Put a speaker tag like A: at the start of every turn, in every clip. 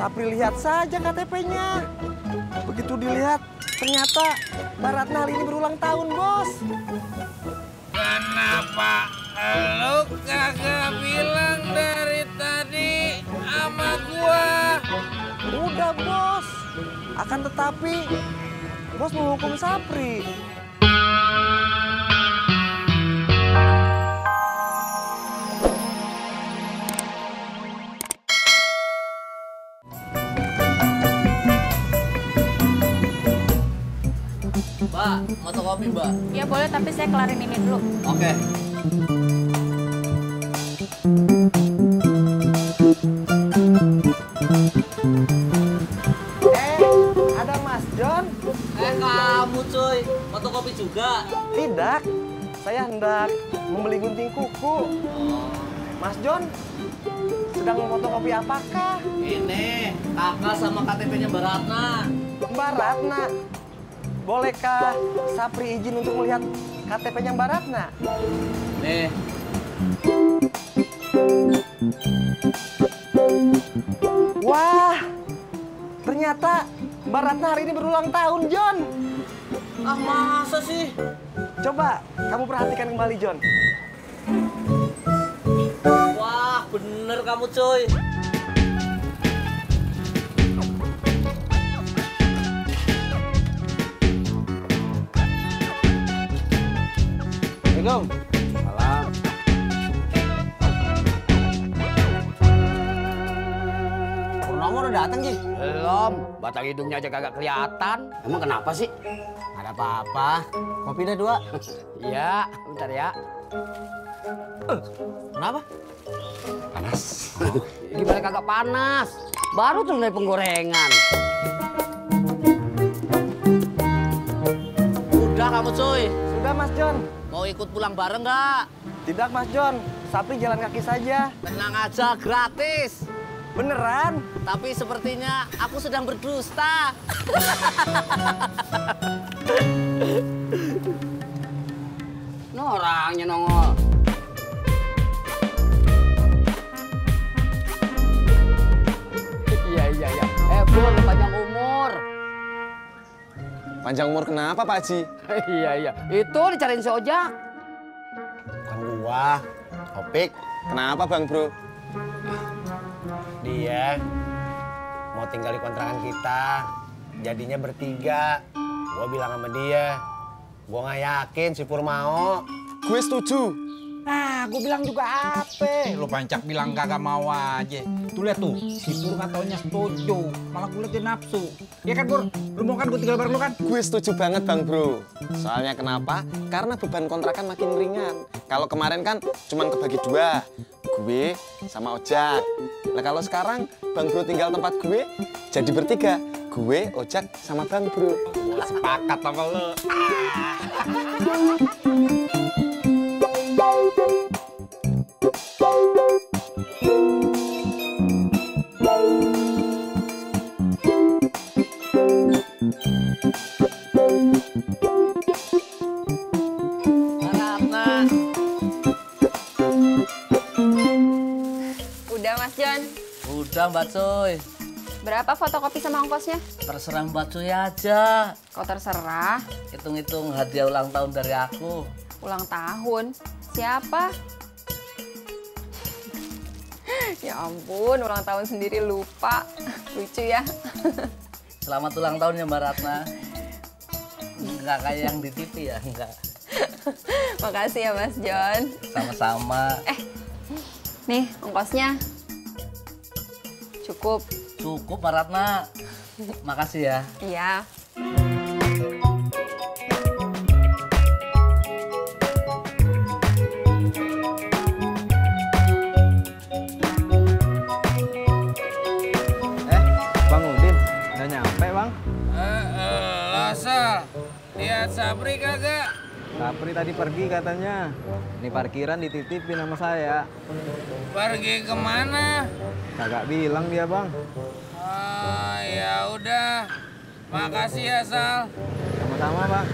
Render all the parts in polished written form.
A: Sapri lihat saja KTP-nya. Begitu dilihat, ternyata Mbak Ratna hari ini berulang tahun, Bos.
B: Kenapa lu kagak bilang dari tadi sama gua?
A: Udah, Bos. Akan tetapi, Bos menghukum Sapri.
C: Mbak, fotokopi Mbak.
D: Ya boleh, tapi saya kelarin ini dulu.
C: Oke.
A: Ada Mas John?
C: Kamu cuy, fotokopi juga?
A: Tidak, saya hendak membeli gunting kuku. Mas John, sedang memfotokopi apakah?
C: Ini, kakak sama KTP-nya Mbak Ratna.
A: Mbak Ratna, bolehkah Sapri izin untuk melihat KTP-nya Mbak Ratna?
C: Nih.
A: Wah, ternyata Mbak Ratna hari ini berulang tahun, John.
C: Ah, masa sih?
A: Coba kamu perhatikan kembali, John.
C: Wah, bener kamu cuy.
A: Assalamualaikum. Salam.
E: Purnomo udah datang, Ji?
F: Belum, batang hidungnya aja kagak kelihatan.
E: Emang kenapa sih?
F: Ada apa-apa?
E: Kopi dah 2.
F: Iya, bentar ya.
E: Kenapa?
F: Panas. Gimana kagak panas? Baru tuh dari penggorengan.
C: Udah kamu cuy.
A: Sudah, Mas John.
C: Mau ikut pulang bareng nggak?
A: Tidak, Mas John. Sapri jalan kaki saja.
C: Tenang aja, gratis.
A: Beneran?
C: Tapi sepertinya aku sedang berdusta.
F: Nah, orangnya nongol. Iya. Pur, panjang umur.
A: Panjang umur kenapa, Pak Haji?
F: Iya. Itu dicariin si Ojak.
E: Bukan gua. Opik.
A: Kenapa, Bang Bro?
E: Dia mau tinggal di kontrakan kita. Jadinya bertiga. Gua bilang sama dia. Gua nggak yakin si Pur mau.
A: Gue setuju.
B: Nah, gue bilang juga apa? Lu pancak bilang kagak mau aja. Tuh lihat tuh, si Pur katanya setuju. Malah gue liat dia nafsu. Iya kan, Pur? Lu mau kan gue tinggal bareng lu kan?
A: Gue setuju banget, Bang Bro. Soalnya kenapa? Karena beban kontrakan makin ringan. Kalau kemarin kan cuma kebagi 2. Gue sama Ojak. Nah kalau sekarang Bang Bro tinggal tempat gue, jadi bertiga. Gue, Ojak, sama Bang Bro.
B: Gua sepakat sama lu.
C: Ratna.
D: Udah, Mas John.
C: Udah Mbak Cuy.
D: Berapa fotokopi sama ongkosnya?
C: Terserah Mbak Cuy aja.
D: Kau terserah.
C: Hitung-hitung hadiah ulang tahun dari aku.
D: Ulang tahun? Siapa? Ya ampun, ulang tahun sendiri lupa. Lucu ya.
C: Selamat ulang tahun ya Mbak Ratna. Enggak kayak yang di TV ya, enggak.
D: Makasih ya Mas John.
C: Sama-sama.
D: Nih ongkosnya. Cukup.
C: Cukup Mbak Ratna. Makasih ya.
D: Iya.
A: Bang Udin, udah nyampe, Bang?
B: Asal, lihat Sapri kagak?
G: Sapri tadi pergi katanya. Ini parkiran dititipin sama saya.
B: Pergi kemana?
G: Kagak bilang dia, Bang.
B: Oh, ya udah. Makasih ya, Sal.
G: Sama-sama, Bang.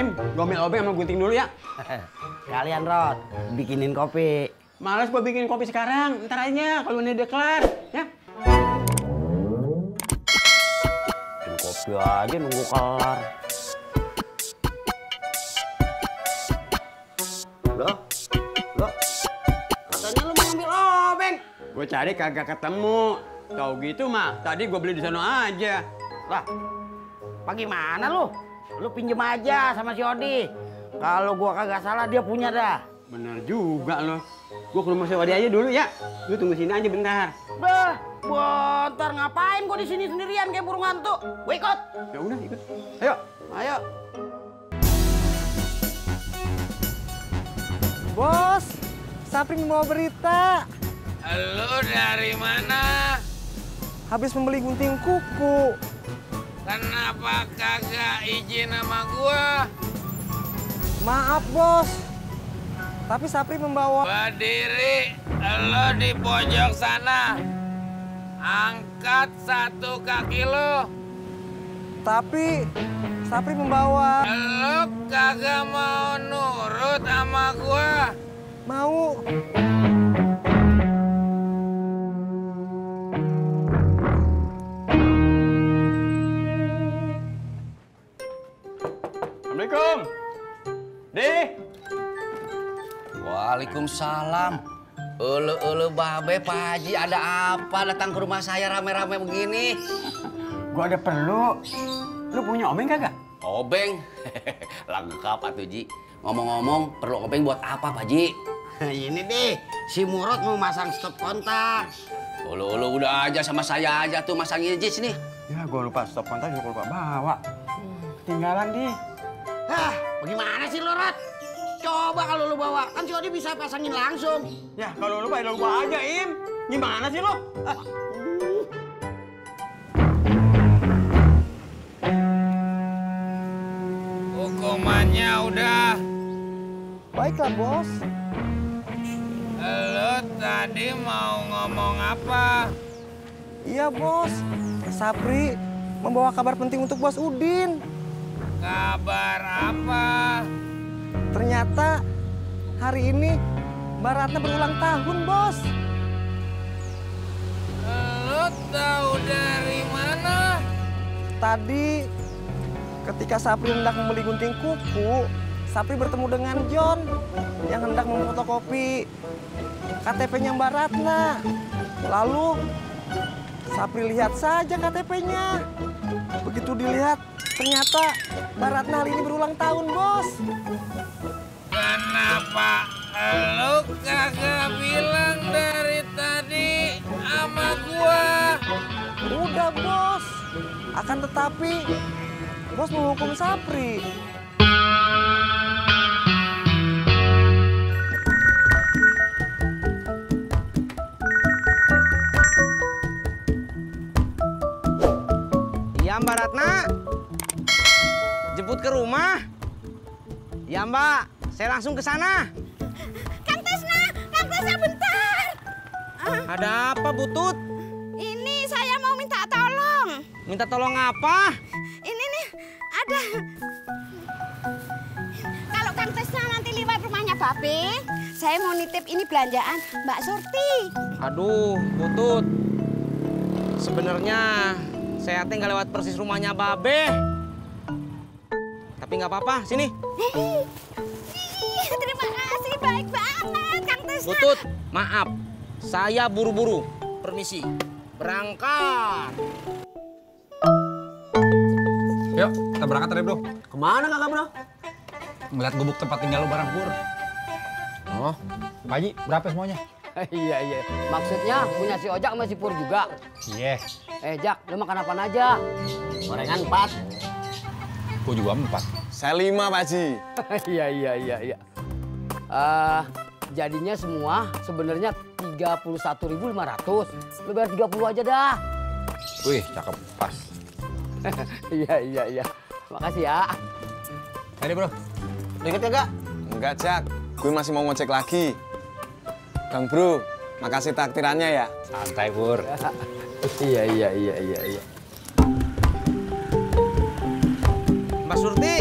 H: Im, gue ambil obeng sama gunting dulu ya.
E: Kalian, Rod, bikinin kopi.
H: Males gue bikin kopi sekarang, ntar aja kalau ini udah kelar, ya.
E: Bikin kopi aja nunggu kelar. Loh? Katanya lu mau ngambil obeng.
H: Gue cari kagak ketemu. Tahu gitu mah, tadi gue beli di sana aja.
E: Lah, bagaimana lu? Lu pinjem aja sama si Odi. Kalau gua kagak salah dia punya dah.
H: Bener juga lo. Gue ke rumah si Wadi aja dulu ya. Lu tunggu sini aja bentar.
E: Bah, bentar ngapain gua di sini sendirian kayak burung hantu? Gua ikut.
H: Ya udah ikut. Ayo.
E: Ayo.
G: Bos, Sapri mau berita.
I: Lu dari mana?
G: Habis membeli gunting kuku.
I: Kenapa kagak izin sama gua?
G: Maaf, Bos. Tapi Sapri membawa...
I: Berdiri, lo di pojok sana. Angkat satu kaki lo.
G: Tapi Sapri membawa...
I: Lo kagak mau nurut sama gua?
G: Mau.
H: Assalamualaikum. Deh.
C: Waalaikumsalam. Ulu babe Pak Haji, ada apa datang ke rumah saya rame-rame begini?
H: Gua ada perlu. Lu punya obeng kagak?
C: Obeng? Lengkap atuh Ji. Ngomong-ngomong, perlu obeng buat apa Pak Haji?
E: Ini deh, si Murad mau masang stop kontak.
C: Ulu udah aja sama saya aja tuh masangin Ji sini.
H: Ya gua lupa stop kontak, gua lupa bawa. Ketinggalan deh.
E: Hah, bagaimana sih lu, Rod? Coba kalau lu bawa, kan si Odi bisa pasangin langsung.
H: Ya kalau lupa ya lu gua aja, Im. Gimana sih lu?
I: Hukumannya udah.
G: Baiklah, Bos.
I: Lo tadi mau ngomong apa?
G: Iya, Bos. Sapri membawa kabar penting untuk Bos Udin.
I: Kabar apa?
G: Ternyata hari ini Mbak Ratna berulang tahun, Bos.
I: Lo tahu dari mana?
G: Tadi ketika Sapri hendak membeli gunting kuku, Sapri bertemu dengan John yang hendak memfotokopi KTP-nya Mbak Ratna. Lalu Sapri lihat saja KTP-nya. Begitu dilihat, ternyata Mbak Ratna hari ini berulang tahun, Bos.
I: Kenapa lo kagak bilang dari tadi sama gua?
G: Udah, Bos. Akan tetapi, Bos menghukum Sapri.
F: Iya Mbak Ratna. Jemput ke rumah. Ya Mbak, saya langsung ke sana.
J: Kang Tisna bentar.
F: Ada apa Butut?
J: Ini saya mau minta tolong.
F: Minta tolong apa?
J: Ini nih ada. Kalau Kang Tisna nanti lewat rumahnya Babe, saya mau nitip ini belanjaan Mbak Surti.
F: Aduh, Butut. Sebenarnya saya tinggal lewat persis rumahnya Babe. Tapi nggak apa-apa, sini.
J: Terima kasih, baik banget Kang Tisna.
F: Butut, maaf. Saya buru-buru. Permisi. Berangkat.
B: Yuk, kita berangkat tadi, Bro.
E: Kemana kakak, Bro?
B: Ngeliat gubuk tempat tinggal lu barang Pur.
F: Oh,
B: Pak Haji, berapa semuanya?
F: iya. Maksudnya punya si Ojak sama si Pur juga.
B: Iya.
F: Jak, lu makan apaan aja?
E: Gorengan 4.
B: Gua juga 4.
A: Saya 5, Pak Haji.
F: Iya. Jadinya semua sebenarnya 31.500. Lu bayar 30 aja dah.
B: Wih, cakep pas.
F: Iya. Makasih ya.
B: Tadi, Bro.
A: Lu ikut kagak? Enggak, Jak. Gue masih mau ngojek lagi. Bang Bro, makasih taktirannya ya.
B: Santai, Pur.
F: Iya. Mbak Surti,